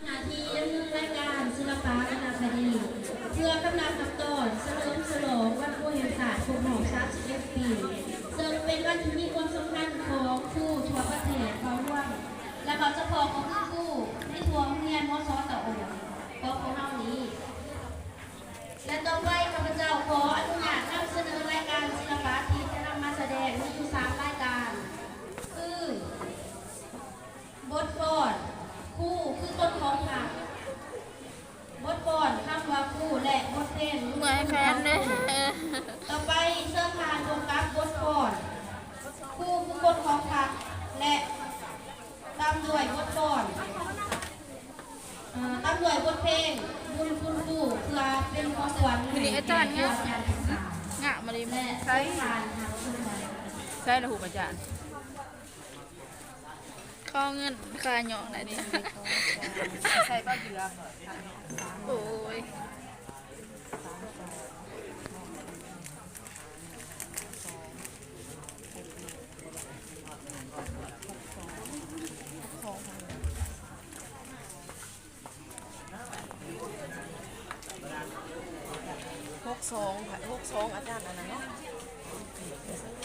ໜ້າທີ່ດຳເນີນລາຍການສິລະປະວັນນະຄະດີ ເພື່ອກຳລັງຮັບຕ້ອນສະເຫຼີມສະຫຼອງວັນຄູແຫ່ງຊາດຄົບຮອບສາມສິບເອັດປີ ເຊິ່ງເປັນວັນທີ່ມີຄວາມສຳຄັນຂອງຄູທົ່ວປະເທດເຂົ້າຮ່ວມ ແລະ ເຂົ້າສະເພາະກໍຄືຄູໃນທົ່ວໂຮງຮຽນ ມສ ຕະໂອ ຂອງພວກເຮົານີ້. ແລະ ຕໍ່ໄປຂ້າພະເຈົ້າຂໍອະນຸຍາດນຳສະເໜີລາຍການສິລະປະທີ່ຈະນຳມາສະແດງມີຢູ່ສາມລາຍການ ຄື ບົດຟ້ອນ, ຄູຄືຄົນຂອງພັກ, ບົດຟ້ອນ, ຄຳວ່າຄູ ແລະ ບົດເພງ ເມື່ອຍແຂນເດ້. ຕໍ່ໄປເຊີນທ່ານພົບກັບບົດຟ້ອນ, ຄູຄືຄົນຂອງພັກ ແລະ ຕາມດ້ວຍບົດຟ້ອນ ເອີ ຕາມດ້ວຍບົດເພງ ບຸນຄຸນຄູ ເພື່ອເປັນຂອງຂວັນໃຫ້ແກ່ຜູ້ຈັດການ ງາມມາດີ ແລະ ໃຊ້ ສົມພານທາງຊົນໃດ ໃຊ້ລະຮູບອາຈານ ຂໍເງິນຄ່າຫຍໍ້ໄດ້ນີ້ ໃສ່ເບົາເຫຍື່ອ ໂອ້ຍ ຫົກສອງ ຫົກສອງ ອາຈານອັນນັ້ນເນາະ.